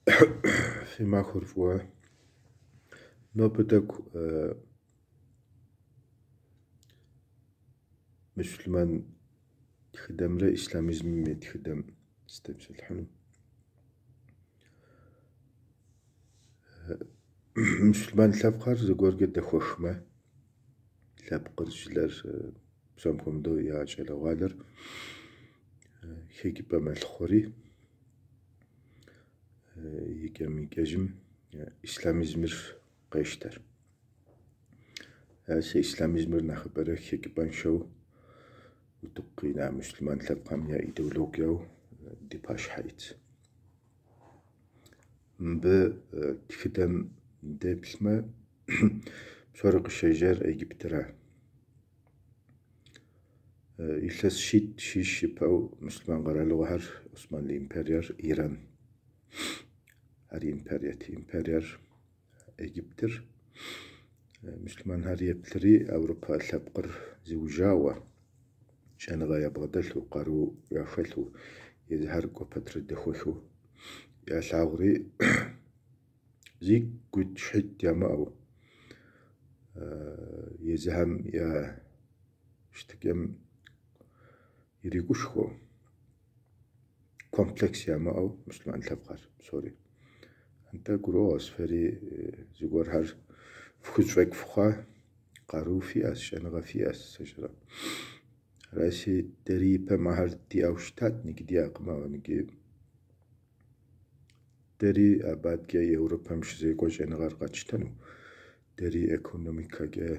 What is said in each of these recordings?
Фи махуэр фӏыуэ. Нобэ тӏэкӏу муслъымэн тхыдэмрэ ислъамизмым и тхыдэм сытепсэлъыхьыну. Муслъымэн лъэпкъхэр зыгуэркӏэ дэхуэхмэ, лъэпкъыр, жылэр, псом хуэмыдэу я щӏалэгъуалэр хэкӏыпӏэ мэлъыхъуэри, икӏэм-икӏэжым ислъамизмыр къещтэр. Аращи, ислъамизмыр нэхъыбэрэ хэкӏыпӏэншэу утыку къина муслъымэн лъэпкъхэм я идеологиеу ди пащхьэ итщ. Мыбы тхыдэм деплъмэ, псори къыщежьэр Египтыра. Илъэс щитӏ, щищ ипэу муслъымэн къэралыгъуэхэр Османлы империер Иран. Ар империет. Империер Египтыр. Муслъымэнхэр еплъри, Европэ лъэпкъыр зиужьауэ, щӏэныгъэ ябгъэдэлъу, къару яхэлъу, езыхэр кӏуэ пэтрэ дэхуэхыу ялъагъури, зи гуитӏ-щхьитӏ ямыӏэу, езыхэм я щытыкӏэм иригушхуэу, комплекс ямыӏэу муслъымэн лъэпкъхэр псори. Нтӏэ гурыӏуэгъуэщ, фэри зыгуэрхэр фхузэфӏэкӏ фыхъуа, къару фиӏэщ, щӏэныгъэ фиӏэщ, сощӏэрэ. Аращи, дэри ипэм ахэр диӏэу щытат, ныджы диӏэкъым, ауэ ныджы дэри абы адэкӏэ Европэм щызекӏуэ щӏэныгъэр къэтщтэну, дэри экономикэкӏэ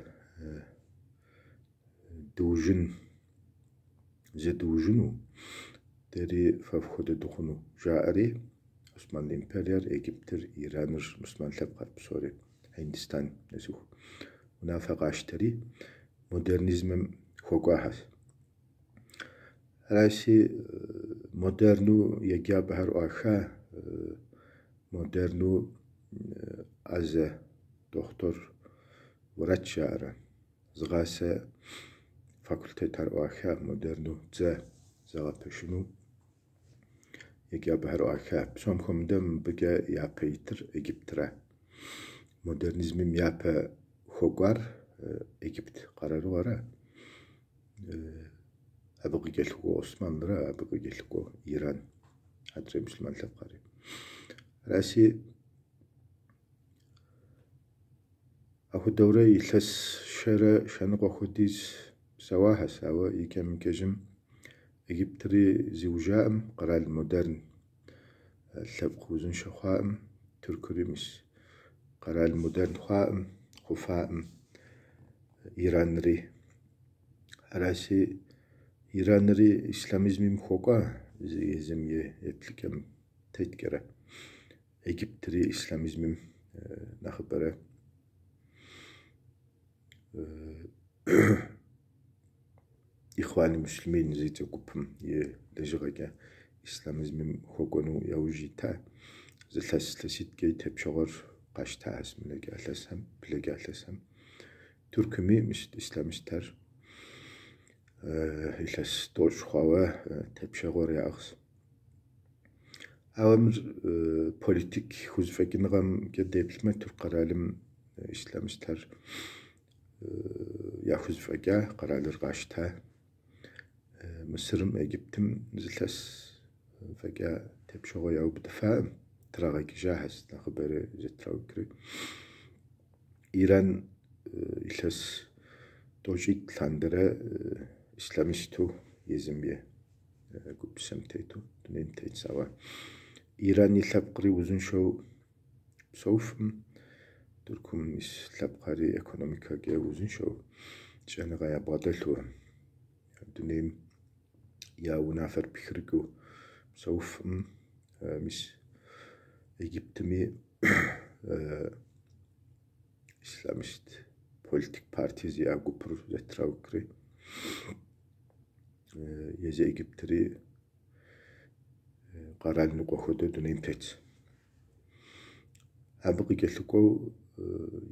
дыужьын, зыдужьыну, дэри фэ фхуэдэ дыхъуну, жаӏэри Османлы империер, Египтыр, Ираныр, муслъымэн лъэпкъхэр псори, Хьиндистан нэсыху унафэ къащтэри модернизмым хуэкӏуахэщ. Аращи, модерну еджапӏэхэр ӏуаха, модерну ӏэзэ, дохутор, врач жаӏэрэ, зыгъасэ факультетхэр ӏуаха, модерну дзэ зэгъэпэщыну еджапӏэхэр ӏуаха. Псом хуэмыдэу мыбыкӏэ япэ итыр Египтыра. Модернизмым япэ хуэкӏуар Египт къэралыгъуэра. Абы къыкӏэлъыкӏуэу Османлыра, абы къыкӏэлъыкӏуэу Иран, адрей муслъымэн лъэпкъхэри. Аращи, апхуэдэурэ илъэс щэрэ щэныкъуэ хуэдиз псэуахэщ, ауэ икӏэм-икӏэжым Египтри зиужьаӏым, къэрал модерн лъэпкъ узыншэ хъуаӏым, Тыркури мис къэрал модерн хъуаӏым, хъуфаӏым, Иранри. Аращи, Иранри ислъамизмым хуэкӏуа езым и еплъыкӏэм теткӏэрэ. Египтри ислъамизмым нэхъыбэрэ Ихуани Муслъымин зи цӏэ гупым и лэжьыгъэкӏэ ислъамизмым хуэкӏуэну яужь ита. Зы илъэс илъэситӏкӏэ и тепщэгъуэр къащтащ мы блэкӏа илъэсхэм, блэкӏа илъэсхэм. Тыркуми мис ислъамистхэр илъэс тӏощӏ хъуауэ тепщэгъуэр яӏыгъщ. Ауэ мыр политик хузэфӏэкӏыныгъэмкӏэ деплъмэ, Тырку къэралым ислъамистхэр яхузэфӏэкӏа, къэралыр къащта. Мысырым, Египтым зы илъэс фӏэкӏа тепщэгъуэ яубыдыфаӏым, трагъэкӏыжахэщ нэхъыбэрэ зэтраукӏри. Иран илъэс тӏощӏитӏ лъандэрэ ислъамисту езым и гупсысэм тету дунейм тетщ, ауэ Иран и лъэпкъри узыншэу псэуфӏым, Тыркум ис лъэпкъхэри экономикэкӏэ узыншэу, щӏэныгъэ ябгъэдэлъу, дунейм я унафэр пхрыкӏыу псэуфӏым, мис Египтми ислъамист политик партие зиӏэ гупыр зэтраукӏри, езы Египтри къэрал ныкъуэ хуэдэу дунейм тетщ. Абы къыкӏэлъыкӏуэу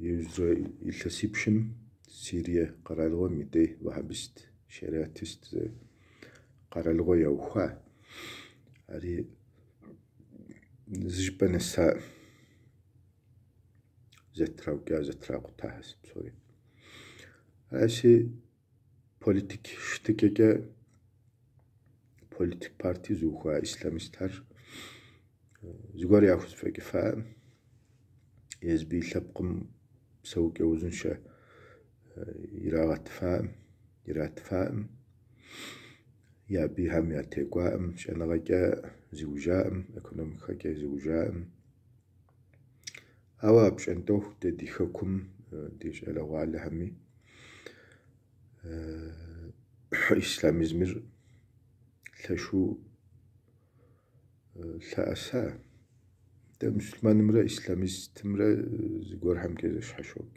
иужьрей илъэсипщӏым Сирие къэралыгъуэм и дей вахьабист, шариатист зы къэралыгъуэ яухуа. Ари зыщӏыпӏэ нэса зэтраукӏа, зэтракъутахэщ псори. Аращи, политик щытыкӏэкӏэ политик парти зыухуа исламистхэр зыгуэр яхузэфӏэкӏыфаӏым, езы и лъэпкъым псэукӏэ узыншэ ирагъэтыфаӏым, иратыфаӏым, я бийхэм ятекӏуаӏым, щӏэныгъэкӏэ зиужьаӏым, экономикэкӏэ зиужьаӏым. Ауэ апщӏондэху дэ ди хэкум, ди щӏалэгъуалэхэми исламизмыр лъэшу лъэӏэса. Дэ муслъымэнымрэ исламистымрэ зыгуэрхэмкӏэ зэщхьэщокӏ.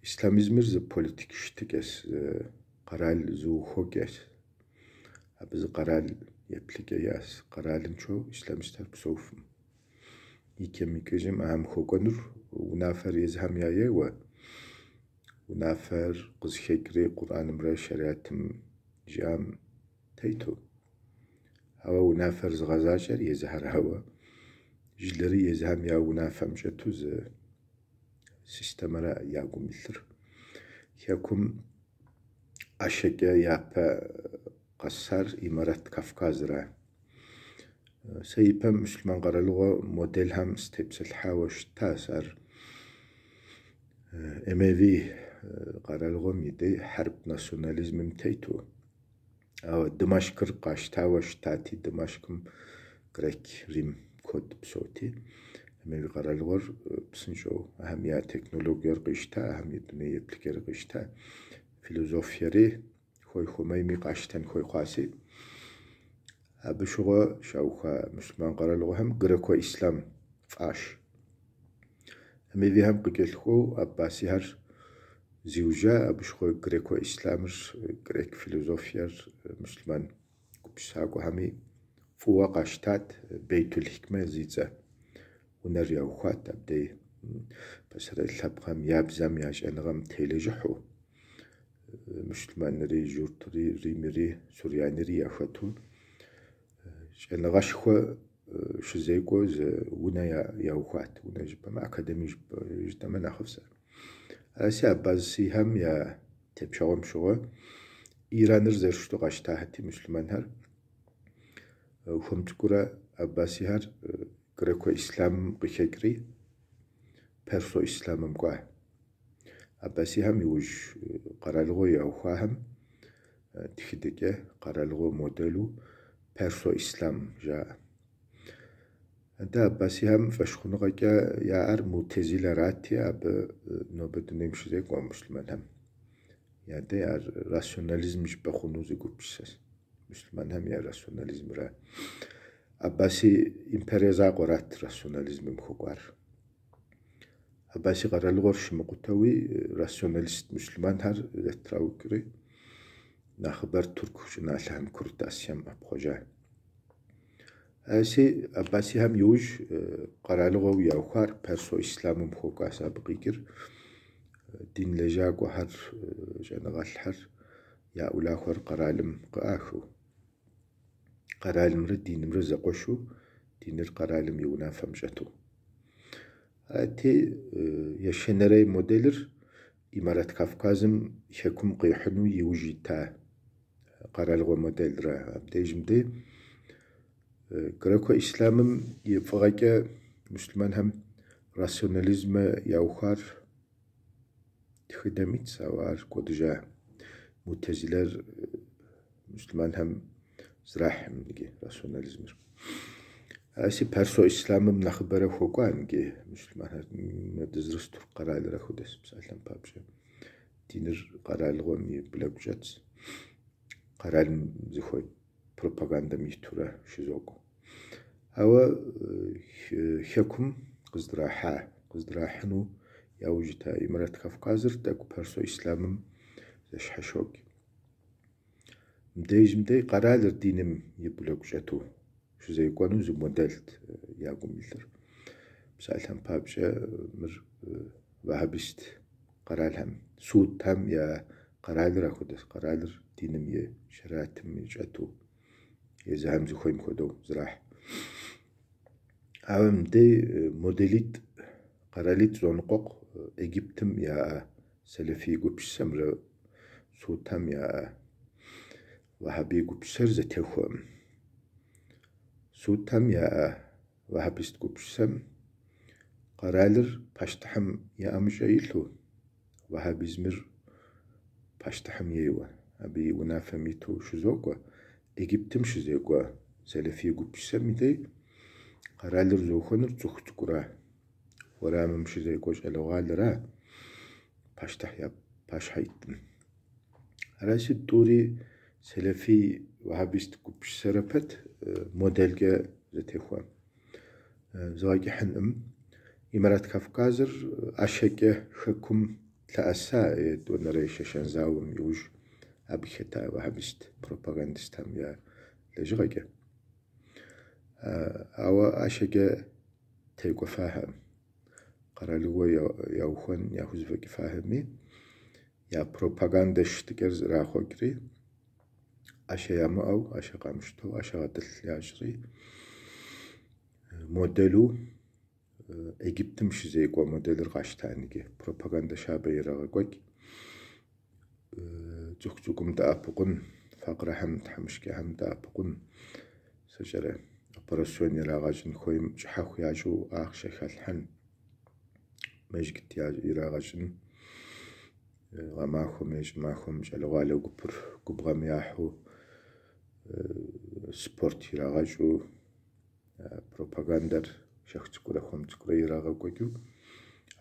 Исламизмыр зы политик щытыкӏэщ, къэрал зыухуэкӏэщ. Абы зы къэрал еплъыкӏэ иӏэщ. Къэралыншэу исламистхэр псэуфым. Икӏэм икӏыжым ахэм хуэкӏуэнур унафэр езыхэм яейуэ, унафэр къызыхэкӏри Къурӏэнымрэ шэриатым жиӏам тету. Ауэ унафэр зыгъэзащӏэр езыхэрауэ, жылэри езыхэм я унафэм щӏэту зы системэра я гум илъыр. Хэкум ӏэщэкӏэ япэ къэсар Имарат Кавказра. Сэ ипэм муслъымэн къэралыгъуэ моделхэм сытепсэлъыхьауэ щытащ. Ар Эмеви къэралыгъуэм и дей хьэрып национализмым тету. Ауэ Дымашкыр къащтауэ щытати, Дымашкым грек, рим куэд псэути, Эмеви къэралыгъуэр псынщӏэу ахэм я технологиер къищта, ахэм я дуней еплъыкӏэр къищта, философиери хуей-хуэмейми къащтэн хуей хъуаси. Абы щыгъуэ щаухуа муслъымэн къэралыгъуэхэм греко-ислъам фӏащ. Эмевихэм къыкӏэлъыкӏуэу Аббасихэр зиужьа, абы щыгъуэ греко-ислъамыр, грек философиер муслъымэн гупсысакӏуэхэми фӏыуэ къащтат, Бейтул-Хикмэ зи цӏэ унэр яухуат абдей пасэрей лъэпкъхэм я бзэм, я щӏэныгъэм телэжьыхьу. Муслъымэнри, журтри, римри, сурьянири яхэту щӏэныгъэшхуэ щызекӏуэу зы унэ яухуат. Унэ жыпӏэмэ, академие жытӏэмэ нэхъыфӏщ ар. Араси Аббасихэм я тепщэгъуэм щыгъуэ Ираныр зэрыщыту къащтахэти муслъымэнхэр хуэм цӏыкӏуурэ Аббасихэр греко-ислъамым къыхэкӏри персо-ислъамым кӏуа. Аббасихэм иужь къэралыгъуэ яухуахэм тхыдэкӏэ къэралыгъуэ моделу персо-ислъам жаӏэ. Атӏэ Аббасихэм фӏэщхъуныгъэкӏэ яӏэр мутезилэрати, абы нобэ дунейм щызекӏуэ муслъымэнхэм. Я дей ар рационализм жыпӏэ хъуну зы гупсысэщ. Муслъымэнхэм я рационализмра. Аббаси империе закъуэрат рационализмым хуэкӏуар. Аббаси къэралыгъуэр щымыкъутэуи рационалист муслъымэнхэр зэтраукӏри, нэхъыбэр тырку щӏыналъэхэм, Курыт Асием ӏэпхъуэжа. Араси Аббасихэм иужь къэралыгъуэу яухуар персо-ислъамым хуэкӏуащ. Абы къикӏыр дин лэжьакӏуэхэр, щӏэныгъэлӏхэр я улахуэр къэралым къыӏахыу, къэралымрэ динымрэ зэкъуэшу, диныр къэралым и унафэм щӏэту. Арати, ещанэрей моделыр Имарат Кавказым хэкум къихьыну иужь ита къэралыгъуэ моделра. Абдежым дей греко-ислъамым и фӏыгъэкӏэ муслъымэнхэм рационализмэ яухуар тхыдэм итщ, ауэ ар кӏуэдыжа. Мутезилэр муслъымэнхэм зэрахьэм иджы рационализмыр. Араси персо-ислъамым нэхъыбэрэ хуэкӏуа иджы муслъымэнхэр дызэрыс тырку къэралыр хуэдэщ, псалъэм папщӏэ. Диныр къэралыгъуэм и блэгу щӏэтщ, къэралым зыхуей пропагандэм итурэ щызокӏуэ. Ауэ хэкум къыздрахьа, къыздрахьыну яужь ита Имарат Кавказыр тӏэкӏу персо-ислъамым зэщхьэщокӏ. Мыбдежым дей къэралыр диным и блэгу щӏэту щызекӏуэну зы моделт я гум илъыр. Псалъэм папщӏэ, мыр вахьабист къэралхэм, Саудхэм я къэралыр апхуэдэщ, къэралыр диным и шэриатым и щӏэту езыхэм зыхуейм хуэдэу зэрахь. Ауэ мыдей моделитӏ, къэралитӏ зоныкъуэкъу Египтым яӏэ сэлэфий гупсысэмрэ Саудхэм яӏэ вахьабий гупсысэр зэтехуэкъым. Саудхэм яӏэ вахьабист гупсысэм къэралыр пащтыхьым и ӏэмыщӏэ илъу, вахьабизмыр пащтыхьым ейуэ, абы и унафэм иту щызокӏуэ. Египтым щызекӏуэ сэлэфий гупсысэм и дей къэралыр зыухуэнур цӏыху цӏыкӏура, уэрамым щызекӏуэ щӏалэгъуалэра, пащтыхь я пащхьэ иткъым. Аращи, тӏури сэлэфий вахьабист гупсысэрэ пэт моделкӏэ зэтехуэкъым. Згъэкӏыхьынкъым. Имарат Кавказыр ӏэщэкӏэ хэкум лъэӏэса етӏуанэрей Шэшэн зауэм иужь абы хэта вахьабист пропагандистхэм я лэжьыгъэкӏэ. Ауэ ӏэщэкӏэ текӏуэфахэкъым. Къэралыгъуэ яухуэн яхузэфӏэкӏыфахэми, я пропагандэ щытыкӏэр зэрахъуэкӏри, ӏэщэ ямыӏэу, ӏэщэ къамыщтэу, ӏэщэ гъэтӏылъ ящӏри, моделу Египтым щызекӏуэ моделыр къащтан иджы. Пропагандэ щабэ ирагъэкӏуэкӏ, цӏыху цӏыкӏум дэӏэпыкъун, факъырэхэм, тхьэмыщкӏэхэм дэӏэпыкъун, сощӏэрэ, операцион ирагъэщӏын хуейм щӏыхьэху ящӏу ахъшэ халъхьэн, мэжджыт ирагъэщӏын, гъэмахуэм е щӏымахуэм щӏалэгъуалэ гупыр губгъуэм яхьу, спорт ирагъэщӏу, пропагандэр щэху цӏыкӏурэ хуэм цӏыкӏурэ ирагъэкӏуэкӏыу,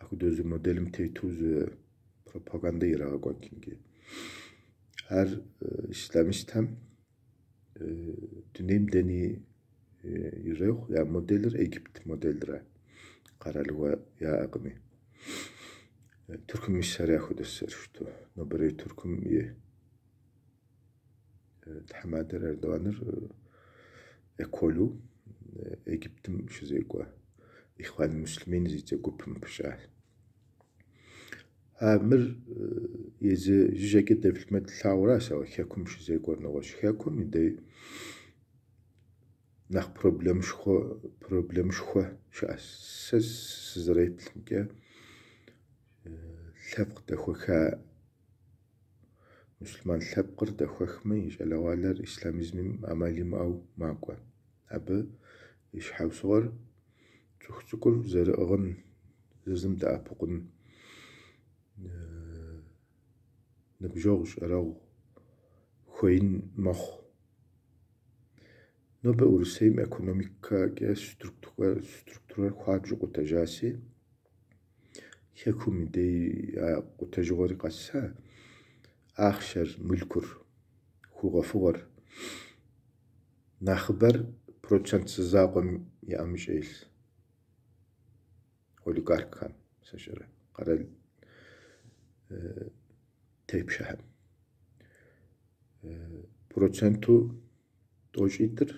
апхуэдэу зы моделым тету зы пропагандэ ирагъэкӏуэкӏ иджы. Ар исламистхэм дунейм дэни ирехъу, я моделыр Египт моделра, къэралыгъуэ яӏэкъыми. Тыркум мис ар яхуэдэщ зэрыщыту. Нобэрей Тыркум и тхьэмадэр Эрдоганыр эколу Египтым щызекӏуэ Ихуан Муслъымин зи цӏэ гупым пыщӏащ. А мыр езы жыжьэкӏэ деплъмэ тлъагъуращ, ауэ хэкум щызекӏуэр нэгъуэщӏ. Хэкум и дей нэхъ проблемышхуэ щыӏэщ. Сэ сызэреплъымкӏэ, лъэпкъ дэхуэха муслъымэн лъэпкъыр дэхуэхмэ, и щӏалэгъуалэр ислъамизмым ӏэмал имыӏэу макӏуэ. Абы и щхьэусыгъуэр цӏыху цӏыкӏур зэрыӏыгъын, зыр зым дэӏэпыкъун, ныбжьэгъу щӏэрэгъу хуеин мэхъу. Нобэ Урысейм экономикэкӏэ структурэр хуабжьу къутэжаси, хэкум и дей а къутэжыгъуэри къэса, ахъшэр, мылъкур, хъугъуэфӏыгъуэр нэхъыбэр процент зы закъуэм и ӏэмыщӏэ илъ олигарххэм, сощӏэрэ, къэрал тепщэхэм. Проценту тӏощӏитӏыр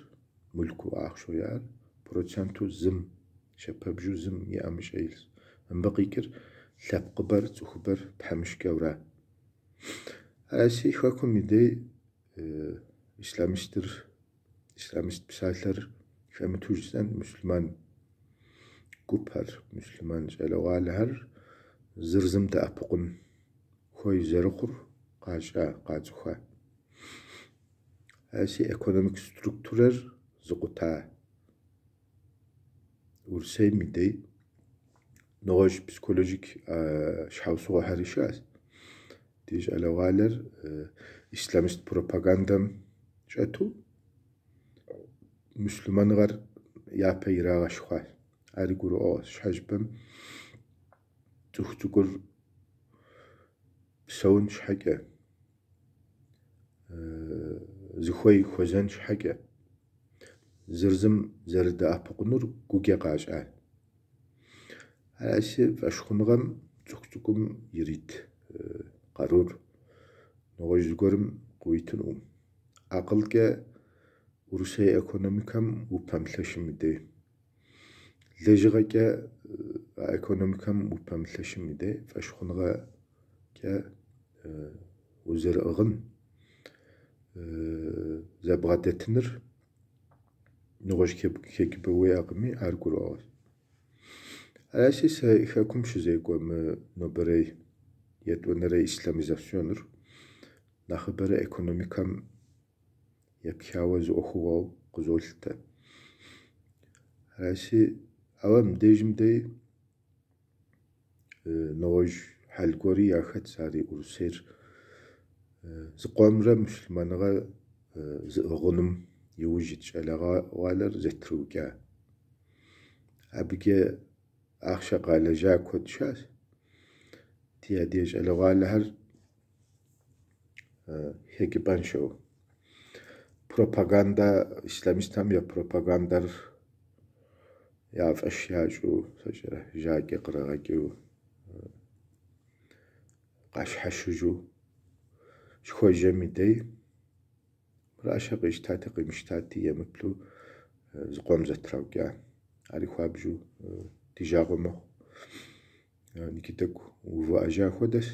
мылъкуу ахъшэу яӏэр, проценту зым щэпэбжу зым и ӏэмыщӏэ илъщ. Мыбы къикӏыр лъэпкъыбэр, цӏыхубэр тхьэмыщкӏэура. Аращи, хэкум и дей исламистыр, исламист псалъэр хэмыту жысӏэн, муслъымэн гупхэр, муслъымэн щӏалэгъуалэхэр зыр зым дэӏэпыкъун хуей зэрыхъур къащӏа, къацӏыхуа. Аращи, экономик структурэр зыкъута Урысейм и дей нэгъуэщӏ психологик щхьэусыгъуэхэри щыӏэщ. Ди щӏалэгъуалэр исламист пропагандэм щӏэту муслъымэныгъэр япэ ирагъэщ хъуащ. Ари гурыӏуэгъуэщ. Щхьэ жыпӏэм цӏыху цӏыкӏур псэун щхьэкӏэ, зыхуей хуэзэн щхьэкӏэ, зыр зым зэрыдэӏэпыкъунур гукӏэ къащӏа. Аращи, фӏэщхъуныгъэм цӏыху цӏыкӏум ирит къарур нэгъуэщӏ зыгуэрым къыуитынукъым. Акъылкӏэ урысей экономикэм упэмылъэщым и дей. Лэжьыгъэкӏэ а экономикэм упэмылъэщым и дей фӏэщхъуныгъэкӏэ узэрыӏыгъын, зэбгъэдэтыныр. Нэгъуэщӏ хэкӏыпӏэ уиӏэкъыми, ар гурыӏуэгъуэщ. Аращи, сэ хэкум щызекӏуэ мы нобэрей етӏуанэрей исламизационыр нэхъыбэрэ экономикэм епхауэ зы ӏуэхугъуэу къызолъытэ. Аращи, ауэ мыбдежым дей нэгъуэщӏ хьэл гуэри яхэтщ, ари Урысейр зыкъомрэ муслъымэныгъэ зыӏыгъыным иужь ит щӏалэгъуалэр зэтраукӏа. Абыкӏэ ахъшэ къалэжьа куэд щыӏэщ. Ди адыгэ щӏалэгъуалэхэр хэкӏыпӏэншэу. Пропагандэ, исламистхэм я пропагандэр я фӏэщ ящӏу, сощӏэрэ, жьакӏэ кърагъэкӏыу, къащхьэщыжу щыхуежьэм и дей мыр ӏэщэ къищтати къимыщтати емыплъу зыкъом зэтраукӏа. Ари хуабжьу ди жагъуэ мэхъу. Иджы тӏэкӏу увыӏэжа хуэдэщ.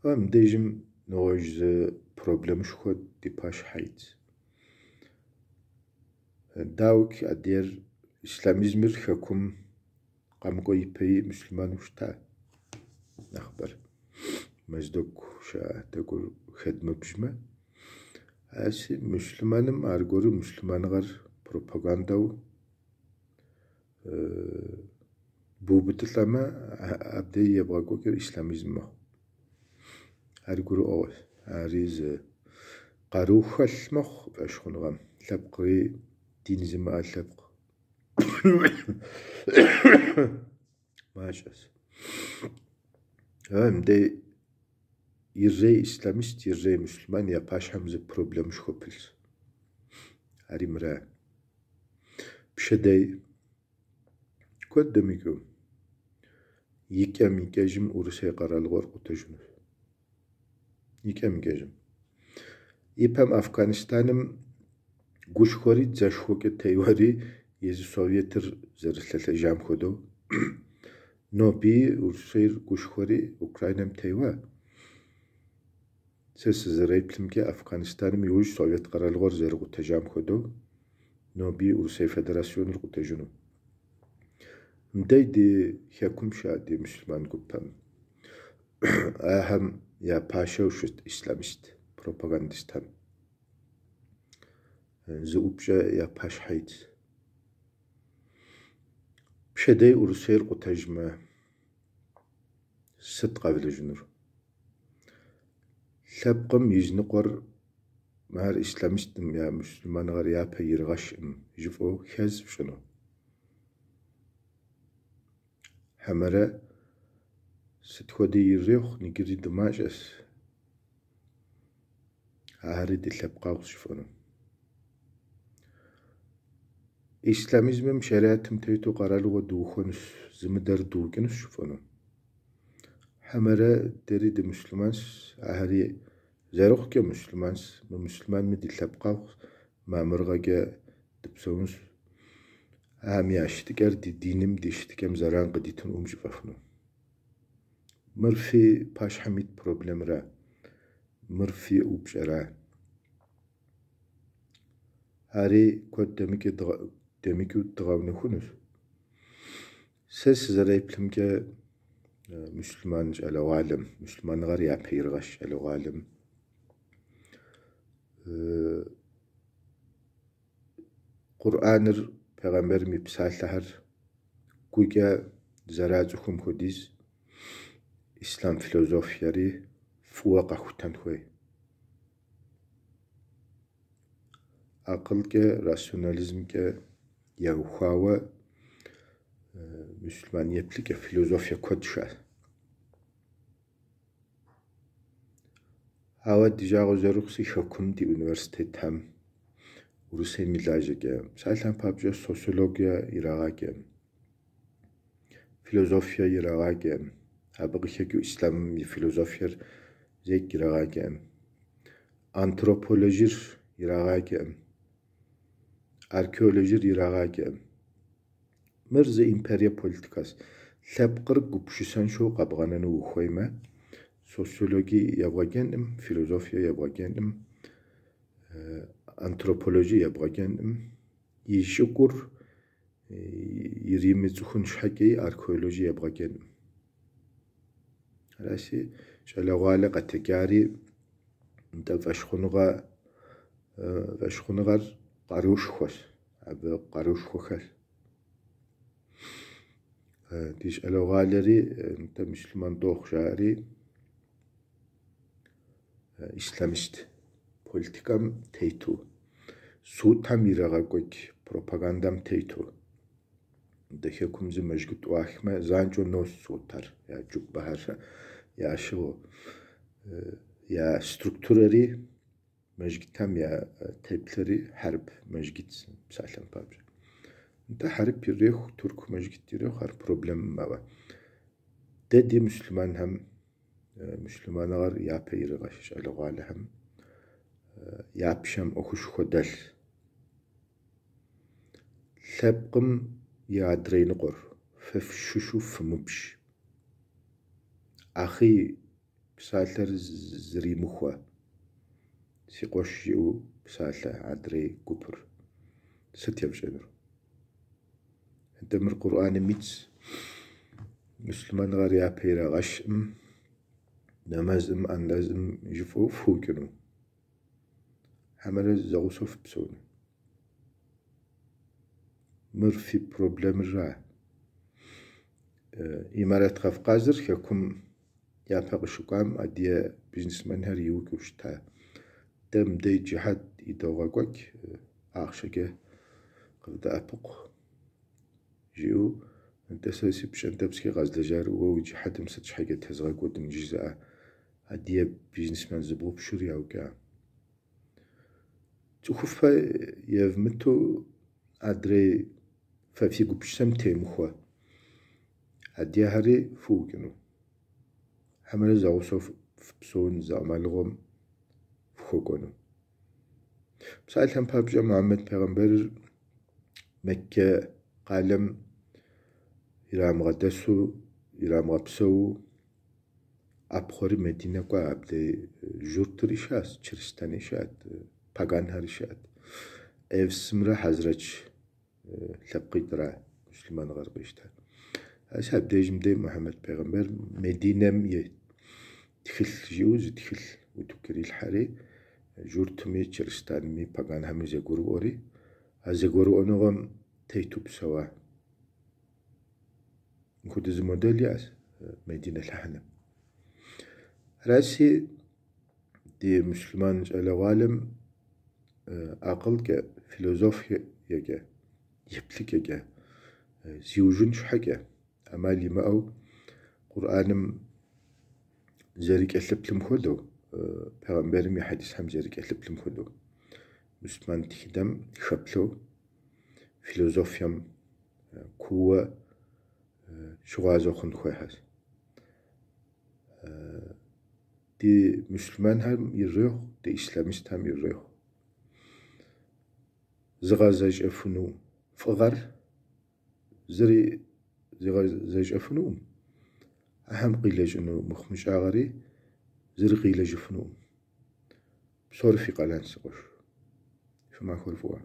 Ауэ мыбдежым нэгъуэщӏ зы проблемышхуэ ди пащхьэ итщ. Дауикӏ, адыгэр исламизмыр хэкум къэмыкӏуэ ипэи муслъымэну щыта нэхъыбэр. Мэздэгу щыӏэ тӏэкӏур хэдмыбжмэ. Аращи, муслъымэным аргуэру муслъымэныгъэр пропагандэу быубыдылӏэмэ, абдей ебгъэкӏуэкӏыр исламизм мэхъу. Ари гурыӏуэгъуэщ. Ари зы къару хэлъ мэхъу фӏэщхъуныгъэм. Лъэпкъри дин зимыӏэ лъэпкъ мащӏэщ. Мыбдей иррей исламист, иррей муслъымэн я пащхьэм зы проблемышхуэ пылъщ. Ари мыра. Пщэдей куэд дэмыкӏыу икӏэм-икӏэжым Урысей къэралыгъуэр къутэжынущ. Икӏэм-икӏэжым. Ипэм Афганистаным гушхуэри дзэшхуэкӏэ теуэри езы Советыр зэрылъэлъэжам хуэдэу ноби Урысейр гушхуэри Украинэм теуа. Сэ сызэреплъымкӏэ, Афганистаным иужь Совет къэралыгъуэр зэрыкъутэжам хуэдэу ноби Урысей Федерационыр къутэжыну. Мыдей ди хэкум щыӏэ ди муслъымэн гупэм ахэм я пашэу щыт исламист пропагандистхэм зы упщӏэ я пащхьэ итщ. Пщэдей Урысейр къутэжмэ, сыт къэвлэжьынур? Лъэпкъым и зы ныкъуэр ар исламистым я муслъымэныгъэр япэ иргъэщӏым жыфӏэу хэз фщӏыну. Хьэмэрэ сыт хуэдэ ирехъу, иджыри дымащӏэщ, ахэри ди лъэпкъэгъущ жыфӏэну. Исламизмым шариатым тету къэралыгъуэ дыухуэнущ, зымыдэр дыукӏынущ жыфӏэну. Хьэмэрэ дэри дымуслъымэнщ, ахэри зэрыхъукӏэ муслъымэнщ, мымуслъымэнми ди лъэпкъэгъущ, мамырыгъэкӏэ дыпсэунщ. Ахэм я щытыкӏэр ди диным, ди щытыкӏэм зэран къыдитынукъым жыфӏэфыну. Мыр фи пащхьэм ит проблемэра, мыр фи упщӏэра. Ари куэд дэмыкӏыу дгъэунэхунущ. Сэ сызэреплъымкӏэ, муслъымэн щӏалэгъуалэм, муслъымэныгъэр япэ иргъэщ щӏалэгъуалэм Къурӏэныр, пегъэмберым и псалъэхэр гукӏэ зэрацӏыхум хуэдиз ислъам философиери фӏыуэ къахутэн хуей. Акъылкӏэ, рационализмкӏэ яухуауэ муслъымэн еплъыкӏэ философие куэд щыӏэщ. Ауэ ди жагъуэ зэрыхъущи, хэкум ди университетхэм Урысейм и лажьэкӏэ, псалъэм папщӏэ, социологие ирагъаджэм, философие ирагъаджэм, абы къыхэкӏыу ислъамым и философиер зэикӏ ирагъаджэм, антропологиер ирагъаджэм, археологиер ирагъаджэм. Мыр зы империе политикэщ. Лъэпкъыр гупсысэншэу къэбгъэнэну ухуеймэ, социологие ебгъэджэнкъым, философие ебгъэджэнкъым, антропологие ебгъэджэнкъым. И щӏыгур иримыцӏыхун щхьэкӏи археологие ебгъэджэнкъым. Араси, щӏалэгъуалэ къэтэджари, нтӏэ фӏэщхъуныгъэ, фӏэщхъуныгъэр къарушхуэщ, абы къарушхуэ хэлъ. Ди щӏалэгъуалэри нтӏэ муслъымэн дохъу жаӏэри исламист политикэм тету, суудхэм ирагъэкӏуэкӏ пропагандэм тету. Дэ хэкум зы мэжгыт ӏуахмэ, занщӏэу нос суудхэр, я джуббэхэр ящыгъыу. Я структурэри, мэжгытхэм я теплъэри хьэрып мэжгыт псалъэм папщӏэ. Нтӏэ хьэрып иреху, тырку мэжгыт иреху, ар проблемэм, ауэ дэ ди муслъымэнхэм муслъымэныгъэр япэ иригъэщ щӏалэгъуалэхэм я пщэм ӏуэхушхуэ дэлъ. Лъэпкъым и адрей ныкъуэр фэ фщыщу фымыбж. Ахъи псалъэр зримыхуэ, си къуэш жиӏэу псалъэ адрей гупыр. Сыт ефщӏэнур? Нтӏэ мыр Къурӏэным итщ, муслъымэныгъэр япэ ирагъэщӏым, нэмэзым, андезым жыфӏэу фыукӏыну. Хьэмэрэ зэгъусэу фыпсэуну. Мыр фи проблемэра? Имарат Кавказыр хэкум япэ къыщыкӏуам адыгэ бизнесменхэр иукӏыу щыта. Дэ мыбдеж джихьад идогъэкӏуэкӏ, ахъшэкӏэ къывдэӏэпыкъу жиӏэу, нтӏэ сэ си пщӏэнтӏэпскӏэ къэзлэжьар уэ уи джихьадым сыт щхьэкӏэ тезгъэкӏуэдын жызыӏэ адыгэ бизнесмен зыбгъупщӏыр яукӏа. Цӏыхуфэ евмыту адрей фэ фи гупсысэм темыхуэ адыгэхэри фыукӏыну. Хьэмэрэ зэгъусэу фыпсэун зы ӏэмалыгъуэм фыхуэкӏуэну. Псалъэм папщӏэ, Мухьэммэд пегъэмбэрыр Меккэ къалэм ирамыгъэдэсу, ирамыгъэпсэуу ӏэпхъуэри Мединэ кӏуа, абдей журтри щыӏэщ, чыристани щыӏэт, паганхэри щыӏэт. Эвсымрэ Хьэзрэч лъэпкъитӏра муслъымэныгъэр къищтар. Аращ абдежым дей Мухьэммэд пегъэмбэр Мединэм и тхылъ жиӏэу зы тхылъ утыку ирилъхьэри, журтми, чыристанми, паганхэми зэгурыӏуэри, а зэгурыӏуэныгъэм тету псэуа. Мыпхуэдэ зы модель иӏэщ Мединэ лъэхъэнэм. Араси, ди муслъымэн щӏалэгъуалэм акъылкӏэ, философиекӏэ, еплъыкӏэкӏэ зиужьын щхьэкӏэ ӏэмал имыӏэу Къурӏэным зэрыкӏэлъыплъым хуэдэу, пегъэмбэрым и хьэдисхэм зэрыкӏэлъыплъым хуэдэу, муслъымэн тхыдэм хэплъэу философием кууэ щыгъуазэ хъун хуейхэщ. Ди муслъымэнхэм ирехъу, ди исламистхэм ирехъу. Зыгъэзэщӏэфыну фӏыгъэр зыри зигъэзэщӏэфынукъым. Ахэм къилэжьыну мыхъумыщӏагъэри зыри къилэжьыфынукъым. Псори фи къалэнщ, си къуэш. Фи махуэр фӏыуэ.